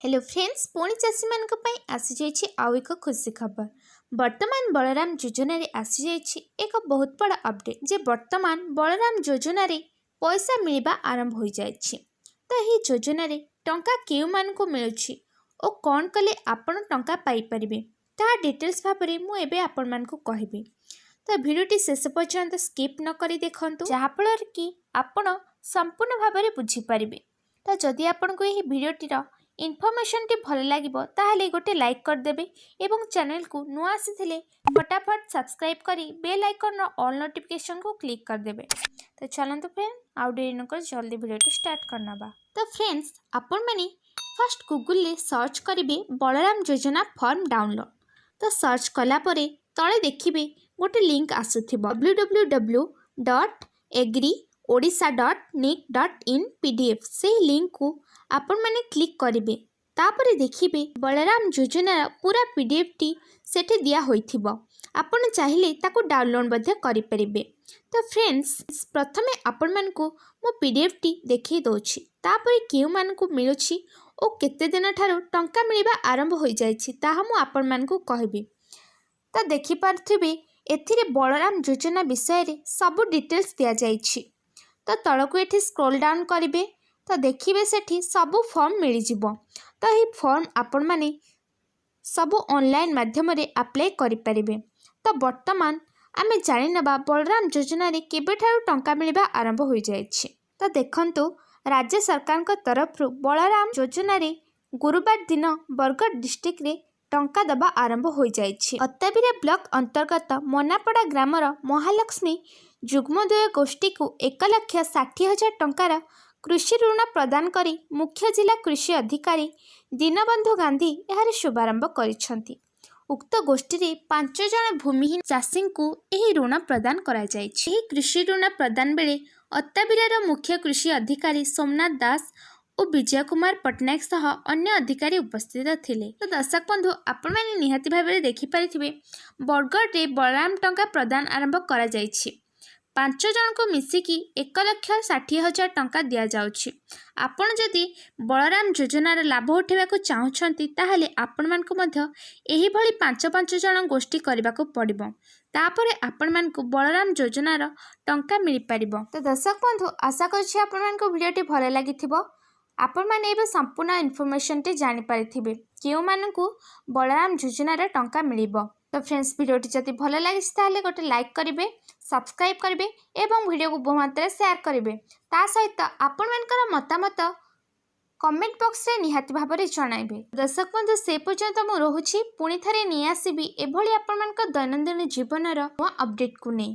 Hello friends, ପୁଣି ଚାଷୀମାନଙ୍କ ପାଇଁ ଆସିଯାଇଛି ଆଉ ଏକ ଖୁସି ଖବର। ବର୍ତ୍ତମାନ ବଳରାମ ଯୋଜନାରେ ଆସିଯାଇଛି ଏକ ବହୁତ ବଡ଼ ଅପଡ଼େଟ୍ ଯେ ବର୍ତ୍ତମାନ ବଳରାମ ଯୋଜନାରେ ପଇସା ମିଳିବା ଆରମ୍ଭ ହୋଇଯାଇଛି। ତ ଏହି ଯୋଜନାରେ ଟଙ୍କା କେଉଁମାନଙ୍କୁ ମିଳୁଛି ଓ କ'ଣ କଲେ ଆପଣ ଟଙ୍କା ପାଇପାରିବେ, ତାହା ଡିଟେଲ୍ସ ଭାବରେ ମୁଁ ଏବେ ଆପଣମାନଙ୍କୁ କହିବି। ତ ଭିଡ଼ିଓଟି ଶେଷ ପର୍ଯ୍ୟନ୍ତ ସ୍କିପ୍ ନ କରି ଦେଖନ୍ତୁ, ଯାହାଫଳରେ କି ଆପଣ ସମ୍ପୂର୍ଣ୍ଣ ଭାବରେ ବୁଝିପାରିବେ। ତ ଯଦି ଆପଣଙ୍କୁ ଏହି ଭିଡ଼ିଓଟିର ଇନଫର୍ମେସନ୍ଟି ଭଲ ଲାଗିବ, ତାହେଲେ ଗୋଟେ ଲାଇକ୍ କରିଦେବେ ଏବଂ ଚ୍ୟାନେଲକୁ ନୂଆ ଆସିଥିଲେ ଫଟାଫଟ ସବସ୍କ୍ରାଇବ୍ କରି ବେଲ୍ ଆଇକନ୍ର ଅଲ୍ ନୋଟିଫିକେସନ୍କୁ କ୍ଲିକ୍ କରିଦେବେ। ତ ଚାଲନ୍ତୁ ଫ୍ରେଣ୍ଡ, ଆଉ ଡେରି ନକରି ଜଲ୍ଦି ଭିଡ଼ିଓଟି ଷ୍ଟାର୍ଟ କରିନେବା। ତ ଫ୍ରେଣ୍ଡସ୍, ଆପଣମାନେ ଫାର୍ଷ୍ଟ ଗୁଗୁଲରେ ସର୍ଚ୍ଚ କରିବେ ବଳରାମ ଯୋଜନା ଫର୍ମ ଡାଉନଲୋଡ଼। ତ ସର୍ଚ୍ଚ କଲା ପରେ ତଳେ ଦେଖିବେ ଗୋଟେ ଲିଙ୍କ୍ ଆସୁଥିବ, www.agriodisha.nic.in PDF। ସେଇ ଲିଙ୍କ୍କୁ ଆପଣମାନେ କ୍ଲିକ୍ କରିବେ। ତାପରେ ଦେଖିବେ ବଳରାମ ଯୋଜନାର ପୁରା ପିଡିଏଫ୍ଟି ସେଠି ଦିଆ ହୋଇଥିବ। ଆପଣ ଚାହିଁଲେ ତାକୁ ଡାଉନଲୋଡ଼୍ ମଧ୍ୟ କରିପାରିବେ। ତ ଫ୍ରେଣ୍ଡସ୍, ପ୍ରଥମେ ଆପଣମାନଙ୍କୁ ମୁଁ ପିଡିଏଫ୍ଟି ଦେଖାଇ ଦେଉଛି। ତାପରେ କେଉଁମାନଙ୍କୁ ମିଳୁଛି ଓ କେତେ ଦିନଠାରୁ ଟଙ୍କା ମିଳିବା ଆରମ୍ଭ ହୋଇଯାଇଛି, ତାହା ମୁଁ ଆପଣମାନଙ୍କୁ କହିବି। ତ ଦେଖିପାରୁଥିବେ, ଏଥିରେ ବଳରାମ ଯୋଜନା ବିଷୟରେ ସବୁ ଡିଟେଲ୍ସ ଦିଆଯାଇଛି। ତ ତଳକୁ ଏଠି ସ୍କ୍ରୋଲ୍ ଡାଉନ୍ କରିବେ ତ ଦେଖିବେ ସେଠି ସବୁ ଫର୍ମ ମିଳିଯିବ। ତ ଏହି ଫର୍ମ ଆପଣମାନେ ସବୁ ଅନଲାଇନ୍ ମାଧ୍ୟମରେ ଆପ୍ଲାଏ କରିପାରିବେ। ତ ବର୍ତ୍ତମାନ ଆମେ ଜାଣିନେବା ବଳରାମ ଯୋଜନାରେ କେବେଠାରୁ ଟଙ୍କା ମିଳିବା ଆରମ୍ଭ ହୋଇଯାଇଛି। ତ ଦେଖନ୍ତୁ, ରାଜ୍ୟ ସରକାରଙ୍କ ତରଫରୁ ବଳରାମ ଯୋଜନାରେ ଗୁରୁବାର ଦିନ ବରଗଡ଼ ଡିଷ୍ଟ୍ରିକ୍ଟରେ ଟଙ୍କା ଦେବା ଆରମ୍ଭ ହୋଇଯାଇଛି। ଅତାବିରା ବ୍ଲକ ଅନ୍ତର୍ଗତ ମନାପଡ଼ା ଗ୍ରାମର ମହାଲକ୍ଷ୍ମୀ ଯୁଗ୍ମୋଦୟ ଗୋଷ୍ଠୀକୁ 1,60,000 ଟଙ୍କାର କୃଷି ଋଣ ପ୍ରଦାନ କରି ମୁଖ୍ୟ ଜିଲ୍ଲା କୃଷି ଅଧିକାରୀ ଦୀନବନ୍ଧୁ ଗାନ୍ଧୀ ଏହାର ଶୁଭାରମ୍ଭ କରିଛନ୍ତି। ଉକ୍ତ ଗୋଷ୍ଠୀରେ ପାଞ୍ଚ ଜଣ ଭୂମିହୀନ ଚାଷୀଙ୍କୁ ଏହି ଋଣ ପ୍ରଦାନ କରାଯାଇଛି। ଏହି କୃଷି ଋଣ ପ୍ରଦାନ ବେଳେ ଅତାବିରାର ମୁଖ୍ୟ କୃଷି ଅଧିକାରୀ ସୋମନାଥ ଦାସ ଓ ବିଜୟ କୁମାର ପଟ୍ଟନାୟକ ସହ ଅନ୍ୟ ଅଧିକାରୀ ଉପସ୍ଥିତ ଥିଲେ। ତ ଦର୍ଶକ ବନ୍ଧୁ, ଆପଣମାନେ ନିହାତି ଭାବରେ ଦେଖିପାରିଥିବେ, ବରଗଡ଼ରେ ବଳରାମ ଟଙ୍କା ପ୍ରଦାନ ଆରମ୍ଭ କରାଯାଇଛି। ପାଞ୍ଚ ଜଣଙ୍କୁ ମିଶିକି 1,60,000 ଟଙ୍କା ଦିଆଯାଉଛି। ଆପଣ ଯଦି ବଳରାମ ଯୋଜନାର ଲାଭ ଉଠାଇବାକୁ ଚାହୁଁଛନ୍ତି, ତାହେଲେ ଆପଣମାନଙ୍କୁ ମଧ୍ୟ ଏହିଭଳି ପାଞ୍ଚ ପାଞ୍ଚ ଜଣ ଗୋଷ୍ଠୀ କରିବାକୁ ପଡ଼ିବ। ତାପରେ ଆପଣମାନଙ୍କୁ ବଳରାମ ଯୋଜନାର ଟଙ୍କା ମିଳିପାରିବ। ତ ଦର୍ଶକ ବନ୍ଧୁ, ଆଶା କରୁଛି ଆପଣମାନଙ୍କୁ ଭିଡ଼ିଓଟି ଭଲ ଲାଗିଥିବ। ଆପଣମାନେ ଏବେ ସମ୍ପୂର୍ଣ୍ଣ ଇନଫର୍ମେସନ୍ଟି ଜାଣିପାରିଥିବେ କେଉଁମାନଙ୍କୁ ବଳରାମ ଯୋଜନାର ଟଙ୍କା ମିଳିବ। ତ ଫ୍ରେଣ୍ଡସ୍, ଭିଡ଼ିଓଟି ଯଦି ଭଲ ଲାଗିଛି, ତାହେଲେ ଗୋଟେ ଲାଇକ୍ କରିବେ, ସବସ୍କ୍ରାଇବ୍ କରିବେ ଏବଂ ଭିଡ଼ିଓକୁ ବହୁ ମାତ୍ରାରେ ସେୟାର କରିବେ। ତା ସହିତ ଆପଣମାନଙ୍କର ମତାମତ କମେଣ୍ଟ ବକ୍ସରେ ନିହାତି ଭାବରେ ଜଣାଇବେ। ଦର୍ଶକ ବନ୍ଧୁ, ସେ ପର୍ଯ୍ୟନ୍ତ ମୁଁ ରହୁଛି। ପୁଣି ଥରେ ନେଇ ଆସିବି ଏଭଳି ଆପଣମାନଙ୍କ ଦୈନନ୍ଦିନ ଜୀବନର ନୂଆ ଅପଡ଼େଟ୍କୁ ନେଇ।